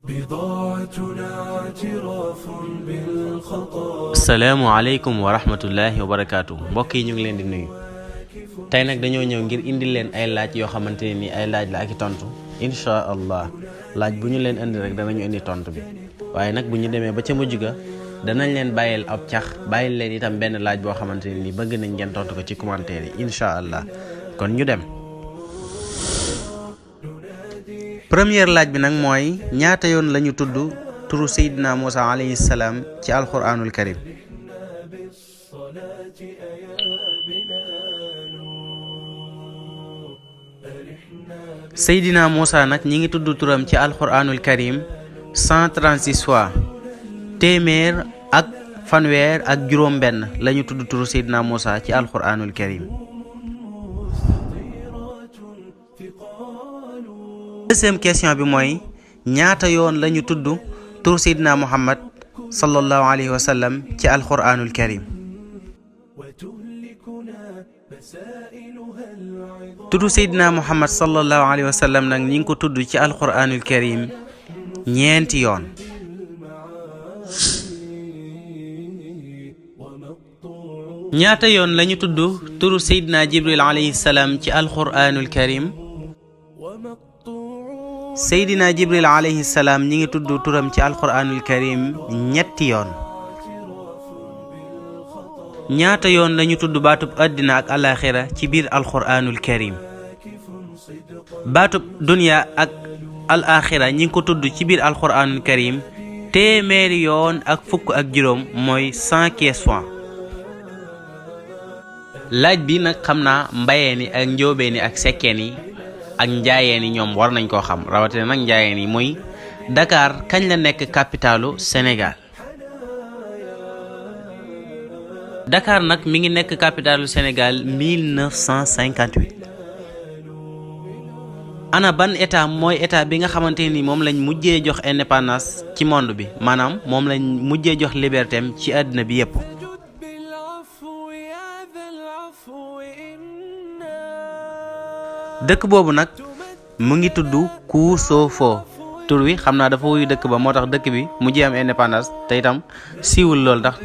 بضاعتنا اعتراف بالخطا. asalaamaaleykum wa rahmatullahi wa barakaatu. mbokk yi ñu ngi leen di nuyu. tey nag dañoo ñëw ngir indi leen ay laaj yoo xamante ne ni ay laaj la ak i tontu incha allah laaj bu ñu leen indi rek danañu indi tontu bi waaye nag bu ñu demee ba ca mujj ga danañ leen bàyyil ab cax bàyyil leen itam benn laaj boo xamante ne ni bëgg nañ ngeen tontu ko ci commentaire yi incha allah kon ñu dem. première laaj bi nag mooy ñaata yoon lañu tudd turu Seydina Muusa alayhi salaam ci alquranul karim. Seydina Muusa nag ñi ngi tudd turam ci alquranul karim 136 fois téeméer ak fanweer ak juróom benn lañu tudd turu Seydina Muusa ci alquranul karim. deuxième question bi mooy ñaata yoon lañu tudd turu Seydina Muhammad sallallahu alayhi wa sallam ci alquranul karim. tuddu Seydina Muhammad sallallahu alayhi wa sallam nag ñi ngi ko tudd ci alquranul karim ñeenti yoon. ñaata yoon lañu tudd turu Seydina Jibril alayhi salaam ci alquranul karim. Seydina Jibril alayhi salaam ñi ngi tudd turam ci alquranul karim ñetti yoon. ñaata yoon lañu tudd baatub àddina ak alaxira ci biir alquranul karim. baatub dunya ak alaxira ñi ngi ko tudd ci biir alquranul karim téeméeri yoon ak fukk ak juróom mooy 115 fois. laaj bi nag xam naa mbayeen yi ak njóobeen yi ak sekkeen yi ak njaayeen yi ñoom war nañ koo xam rawatina nag njaayeen yi muy Dakar kañ la nekk capitalu Sénégal. Dakar nag mi ngi nekk capitalu Sénégal 1958. ana ban état mooy état bi nga xamante ni moom lañ mujjee jox indépendance ci monde bi maanaam moom lañ mujjee jox liberté am ci àddina bi yépp. dëkk boobu nag mu ngi tudd Koussoufo tur wi xam naa dafa wuyu dëkk ba moo tax dëkk bi mujjee am indépendance te itam siiwul lool ndax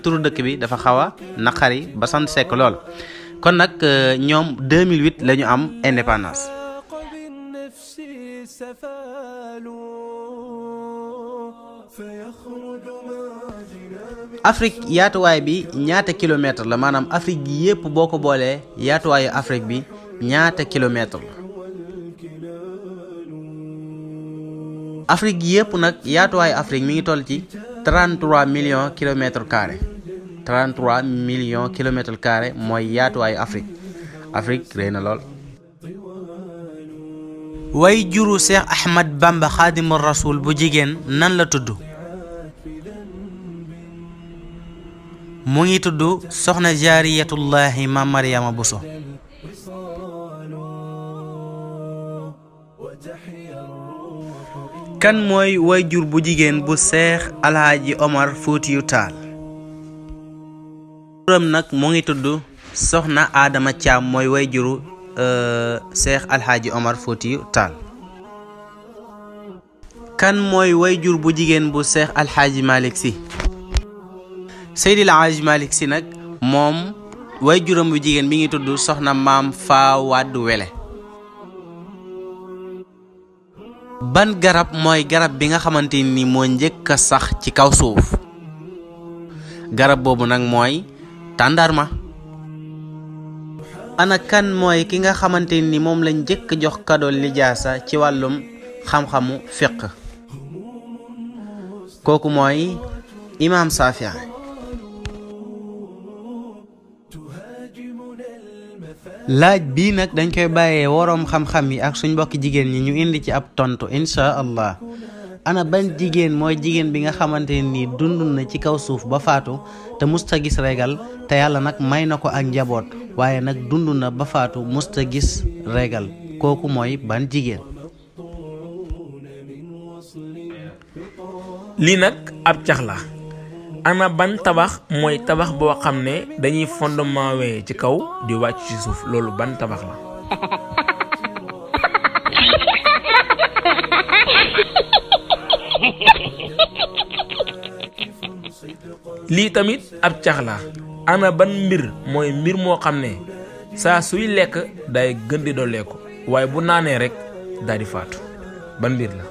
turu dëkk bi dafa xaw a naqari ba sant sekk lool kon nag ñoom 2008 la ñu am indépendance. Afrique yaatuwaay bi ñaata kilomètre la maanaam Afrique gi yépp boo ko boolee yaatuwaayu Afrique bi ñaata kilomètre la. Afrique gi yépp nag yaatuwaayu Afrique mi ngi toll ci 33 millions kilomètres carrés 33 millions kilomètres carrés mooy yaatuwaayu Afrique rëy na lool. way juru Cheikh Ahmad Bamba Xaadimu Rasul bu jigéen nan la tudd. mu ngi tudd soxna jaariyatullahi ma Mariama Buso. kan mooy wayjur bu jigéen bu Seex Alhaaji Omar Fuutiyu Taal. turam nag mu ngi tudd soxna Adama Caam mooy wayjuru Seex Alhaaji Omar Fuutiyu Taal. kan mooy wayjur bu jigéen bu Seex Alhaaji Malick Si. Seydil Haaji Malick Si nag moom wayjuram bu jigéen mi ngi tudd soxna Maam Faa Wàdd Wele. ban garab mooy garab bi nga xamante ni moo njëkk a sax ci kaw suuf. garab boobu nag mooy tàndarma. ana kan mooy ki nga xamante ni moom lañ njëkk jox kado lijaasa ci wàllum xam-xamu fiqh. kooku mooy imaam Saafi. laaj bii nag dañ koy bàyyee woroom xam-xam yi ak suñ mbokki jigéen ñi ñu indi ci ab tontu insha allah. ana ban jigéen mooy jigéen bi nga xamante ni dund na ci kaw suuf ba faatu te musta gis régal te yàlla nag may na ko ak njaboot waaye nag dund na ba faatu musta gis régal kooku mooy ban jigéen. lii nag ab cax la. ana ban tabax mooy tabax boo xam ne dañuy fondement wee ci kaw di wàcc ci suuf loolu ban tabax la. lii tamit ab cax la ana ban mbir mooy mbir moo xam ne saa suy lekk day gën di dolleeku waaye bu naanee rek daal di faatu ban mbir la